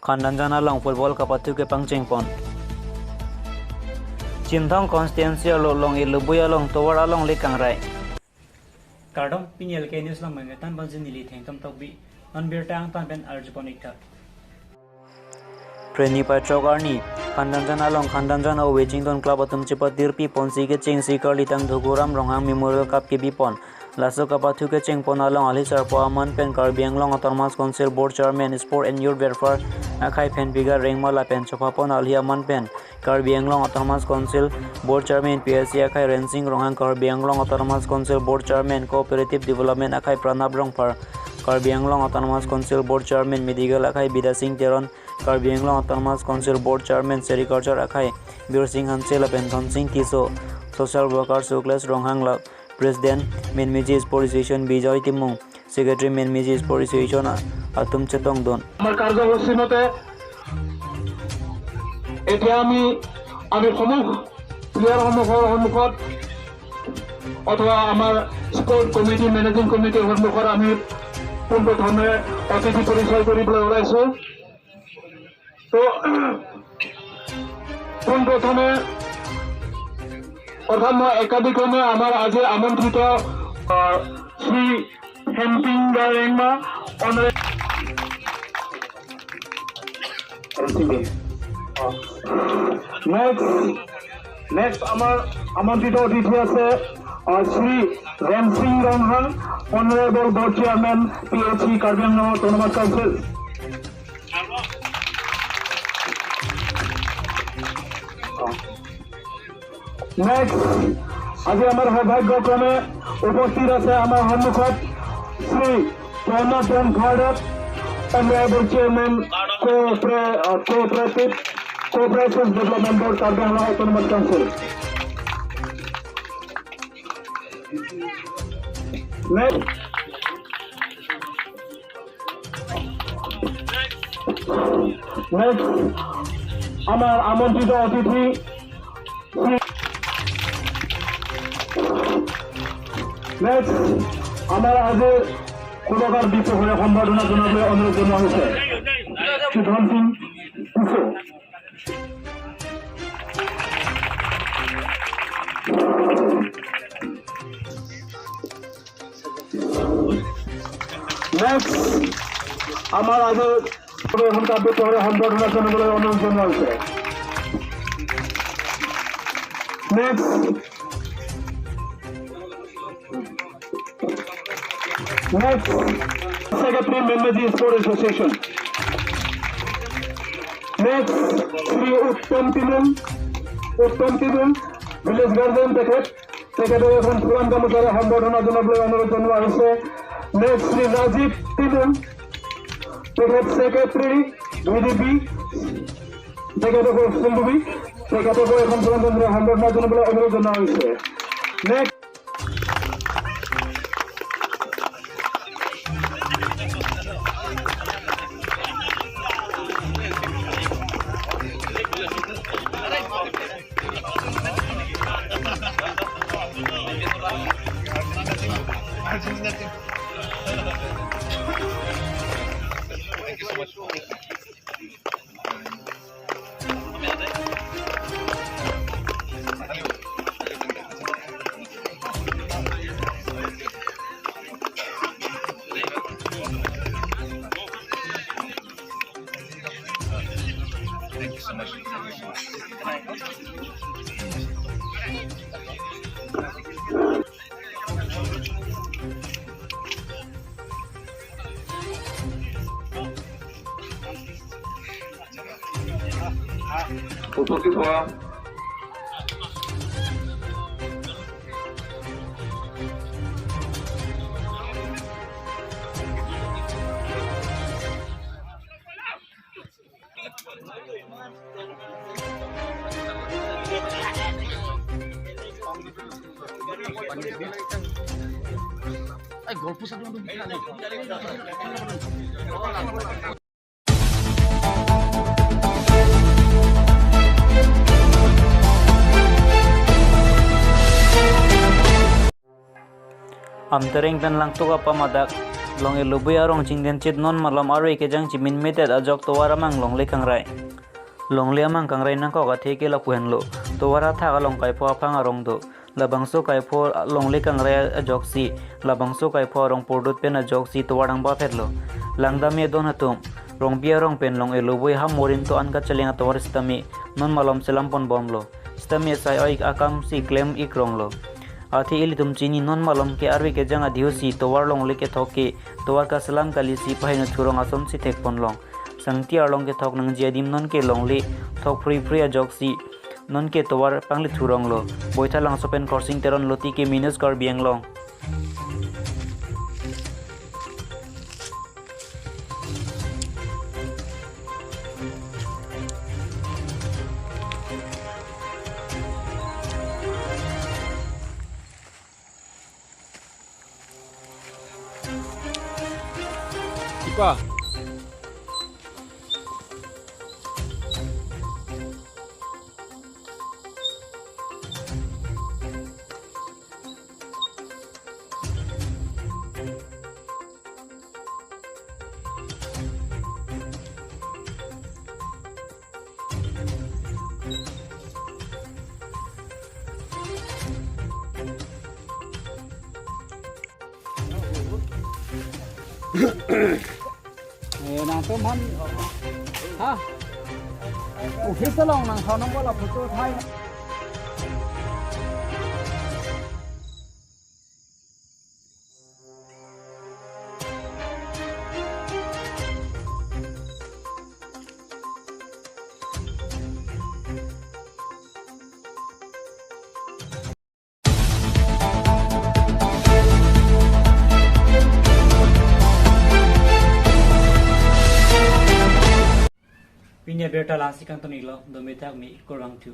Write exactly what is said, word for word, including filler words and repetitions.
Khandanjan along football kapathu kepangcheng pon. Chinthong constituency arlo Long-it Lubui along tovar along le kangrai. Kardom, pini L K News along mengetan banjin neli Thengtom Tokbi, non birta angtan pen arjupon iktha. Phre niphai throk arni, Khandanjan along Khandanjan Ove Chington Club atum chepatirpi ponsi kechengsi karlitang Dhukuram Ronghang Memorial Cup kebi pon. Laso kapathu kecheng pon along alhi sarpo aman pen Karbi Anglong Autonomous Council Board Chairman Sport and Youth Welfare akhai Phenpiga Rengma lapen chopha pon alhi aman pen Karbi Anglong Autonomous Council Board Chairman P S C akhai Rensing Ronghang, Karbi Anglong Autonomous Council Board Chairman Cooperative Development akhai Pranab Rongphar, Karbi Anglong Autonomous Council Board Chairman Medical akhai Bidya Sing Teron, Karbi Anglong Autonomous Council Board Chairman Sericulture akhai Birsing Hanse lapen Thonsing Tisso, Social Worker Sukles Ronghang la President Menmiji Sport Association Bijoy Timung, Secretary Menmiji Sport Association a-, atum chetongdun. আমাৰ কাৰ্যসূচী মতে এতিয়া আমি, আমি সমূহ প্লেয়াৰ সমূহৰ সন্মুখত অথবা আমাৰ স্পৰ্ট কমিটি, মেনেজিং কমিটিৰ সন্মুখত আমি পোনপ্ৰথমে অতিথি পৰিচয় কৰিবলৈ ওলাইছো। তো পোনপ্ৰথমে অৰ্থাৎ মই একাদিক্ৰমে আমাৰ আজি আমন্ত্ৰিত, আহ, শ্ৰী হেমপিং গাৰেংমা অনাৰে-, নেক্সট, নেক্সট আমাৰ আমন্ত্ৰিত অতিথি আছে, আহ, Shri Remsing Ronghang, honourable board chairman P H E Karbi Anglong autonomous council. Next, আজি আমাৰ সৌভাগ্যক্ৰমে উপস্থিত আছে আমাৰ সন্মুখত শ্ৰী প্ৰমোদ ৰংখাৰ্ডত, অনাৰেবল চেয়াৰমেন কোঅপাৰে-, ah, cooperative, cooperative development board Karbi Anglong autonomous council. Next, next আমাৰ আমন্ত্ৰিত অতিথি, নেক্সট আমাৰ আজি পুৰস্কাৰ বিতৰণে সম্বৰ্ধনা জনাবলৈ অনুৰোধ জনোৱা হৈছে সুধন সিং টিছো। নেক্সট, আমাৰ আজি এখন কাব্য পঢ়াৰ সম্বৰ্ধনা জনাবলৈ অনুৰোধ জনোৱা হৈছে। নেক্সট, নেক্সট, ছেক্ৰেটাৰী মেমমেজি স্পৰ্ট এছ'চিয়েশ্যন। নেক্সট, শ্ৰী উত্তম টিমুং, উত্তম টিমুং, ভিলেজ গাৰ্জেন তেখেত, তেখেতক এখন ফুলাম গামোচাৰে সম্বৰ্ধনা জনাবলৈ অনুৰোধ জনোৱা হৈছে। নেক্সট, শ্ৰী ৰাজীৱ টিমুং, তেখেত ছেক্ৰেটাৰী ভি ডি পি, তেখেতকো ফুলদুবি, তেখেতকো এখন ফুলাম গামোচাৰে সম্বৰ্ধনা জনাবলৈ অনুৰোধ জনোৱা হৈছে। নেক্সট, উপস্থিত হোৱা Amtereng pen Langtuk apam adak Long Elubui arong chingden chit non malom arve kejang chimin metet ajok tovar amang longle kangrai. Longle amang kangrai nangkok athe ke lapu henlo. Tovar athak along kaipho aphang arong do. Labangso kaipho longle kangrai ajoksi, labangso kaipho arong purdut pen ajoksi tovar angbap hetlo. Langdam edon atum, Rongpi arong pen Long Elubui ha morin to an kacheleng atovar sitame, non malom selam ponbomlo. Sitame sai-oi akamsi klem ikronglo. Athe ilitum chini non malom ke arve kejang adihusi tovar longle kethok ke, tovar kaselam kalisi paheno thurong asonsi thekponlong. Sangti arlong kethok nangji adim nonke longle thok phri phri ajoksi nonke tovar pangli thuronglo. Boithalangso pen Khorsing Teron Lotiki Minus Karbi Anglong. Ipa. Eh, nangtum han, ha? Office along nangthan nangpo la photo thai. Pini abirta lasi kangton iklo, dome thak me, kurvangthu.